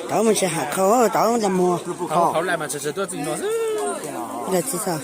Tau mus tsis ham khau, tau mus tsis mus. Tsis txog.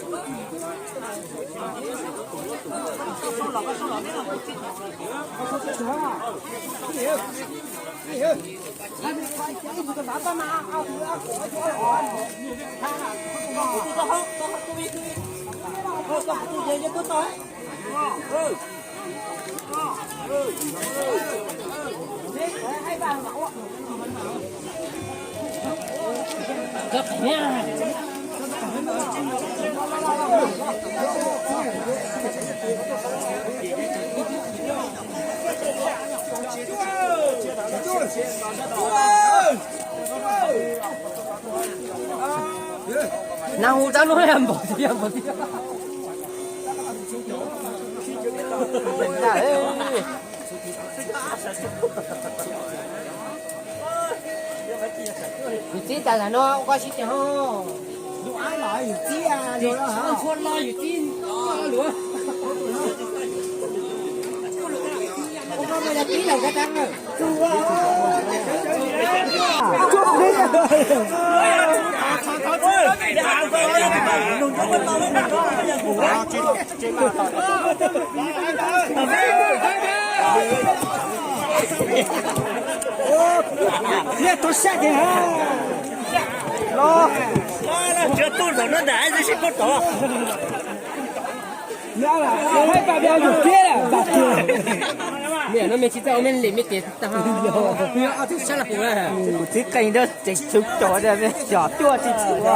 Nag hu rab lub npaum tiag npaum tiag. Yus txib tas tam no ua koj sib tias ho. Yus txib txhua lo yus txib luav. Los, los, tsis tu zaum no ntag, sib pab tod. Mej no mej tsis txawj ua mej li mej tes tag, ob tug sab laj hu. Kuv txib qeej nrab tseem tshwv cov mej xyom tuaj tsis tshwv.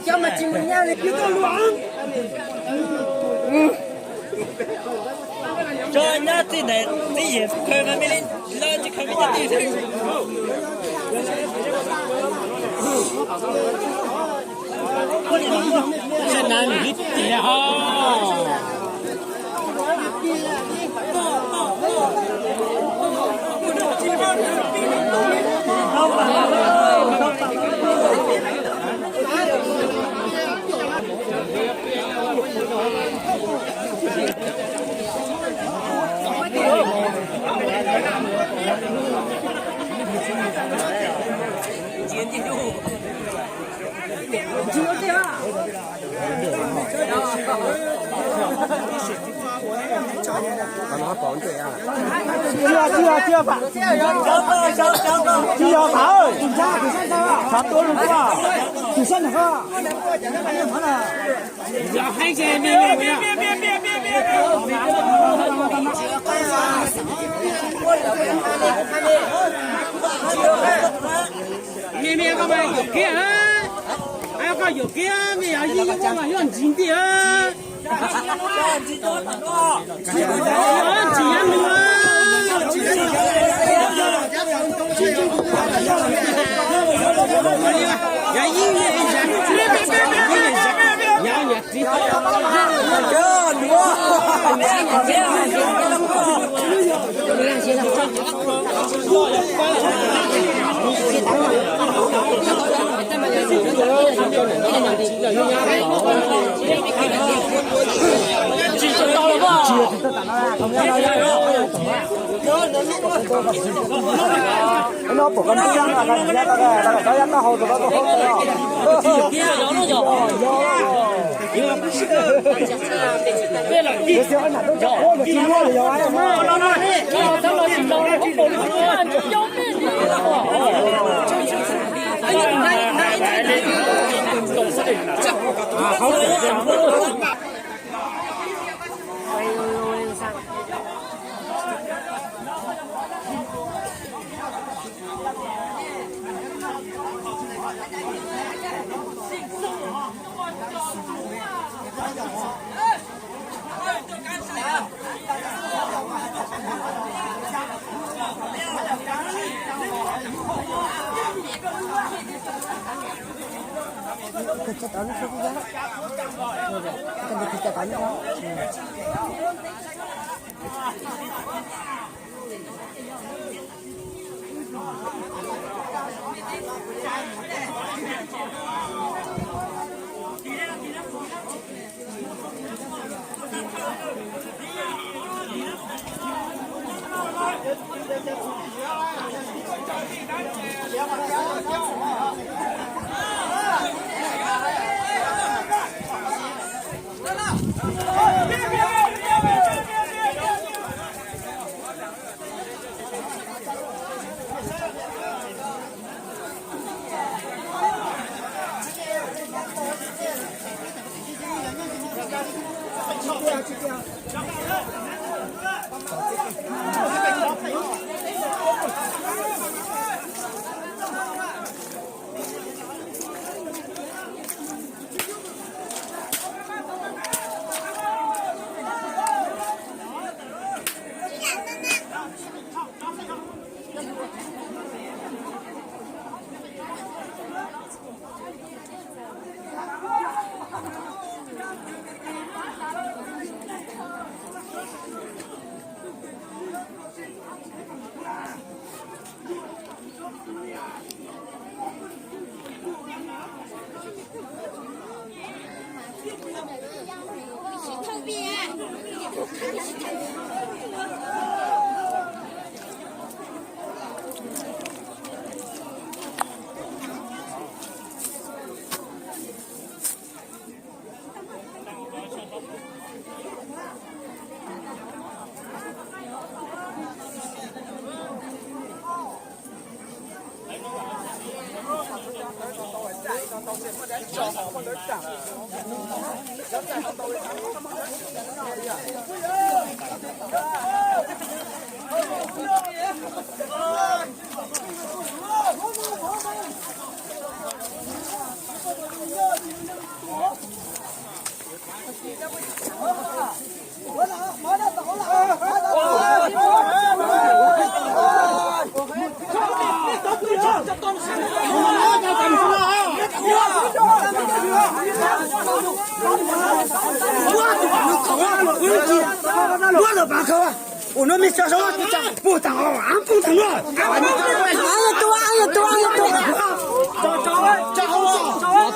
Cov mas tsis mus nyab li. Tso nyab txij ntawm txij yim khaws mas mej li, lawv tsis khaws mej cov tij. Tsis na nws ib tiag ho. Mej, mej koj mas yuam kev, koj yuam kev, mej yog yij yuav muab mas yuav ntsis ntiag. Ua no me sa so, puj tag, puj tag no.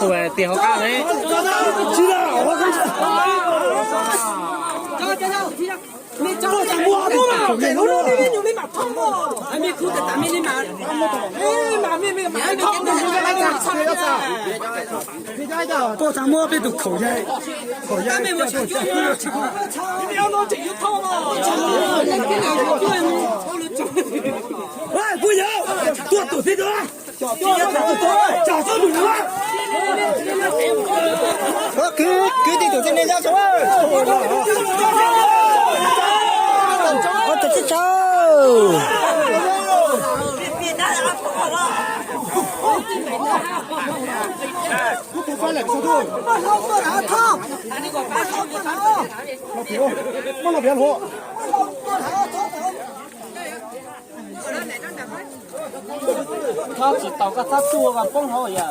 Tus tias hauv qab ne. Puj tag muab peb tus khaum yaig, khaum yaig. Puj yog, tuaj tus tib tug, cog txob num no. Kwv, kwv tij tus txiv neej nyob tso. Ua tau tib tsaug. Txhob tsis tau koj txhob tsuj vas poob hauv yom.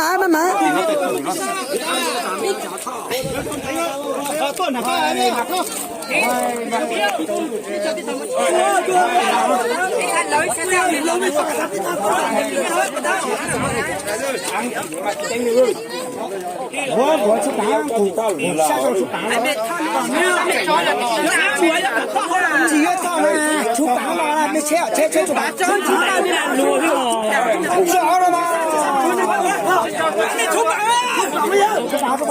Maj mam, maj mam. Ua, ua tshuv kav, kuv sab rau tshuv kav los. Tsis yuav txog na, tshuv kav los, mej tsheb, tsheb, tsheb tshuv kav. Tshuv kav los mas. Tshuv kav, tshuv kav.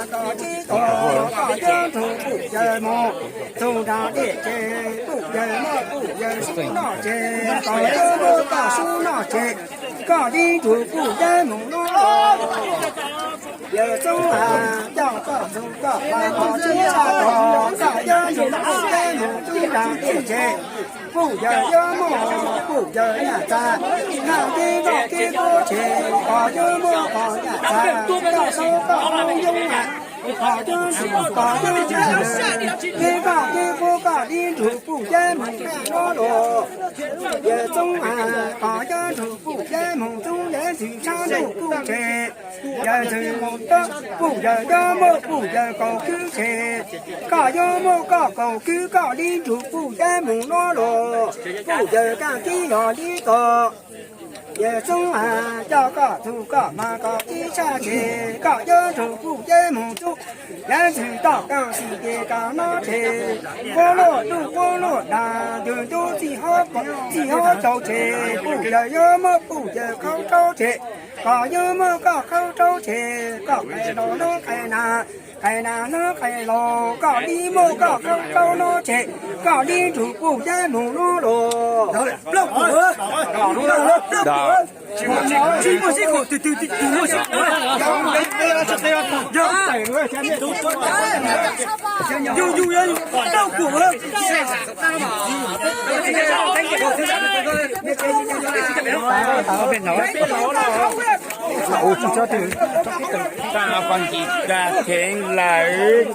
mas koj tib tug, koj yuav nrug puj yawg mus txug nram dej ces puj yawg muab puj yawg sub noj tseg, koj yuav muab koj sub noj tseg, koj tib nrug puj yawg mus lub. Yawg Txoob Av, coj koj txug koj mas koj tib tug, koj yuav nrug puj yawg mus txug nram dej ces puj yawg yuav muab puj yawg nyaj txag noj tib koj tib kub tseg, koj yuav muab koj nyaj txag noj tau koj lub yoob. Koj yuav nrug koj lub yoob, tib koj tib kub koj tib nrug puj yawg mus noj lug. Yawg Txoob Av, koj yuav nrug puj yawg mus txug yawg ntxwg tshab ntuj kuj tseg, yawg ntxwg mus txug puj yawg yuav muab puj yawg kaum kwv tseg, koj yuav muab koj kaum kwv koj tib nrug puj yawg mus noj lug. Puj yawg kaj tib yog tib tug. Yawg Txoob Av, coj koj txug koj mas koj tib tshab tseg, koj yuav nrug puj yawg mus txug yawg ntxwg toj kaaj xim ces koj noj tseg, quab luaj ntuj quab luaj dag, ntug ntub txij hauv caug tseg, puj yawg yuav muab puj yawg qhov rau tseg, Koj yuav muab koj qhaub rau tseg, koj qe los no qe na, qe na no qe los, koj li muab koj qhaub rau no tseg, koj li nrug kuv cab mus no los. Tag kheev lawm.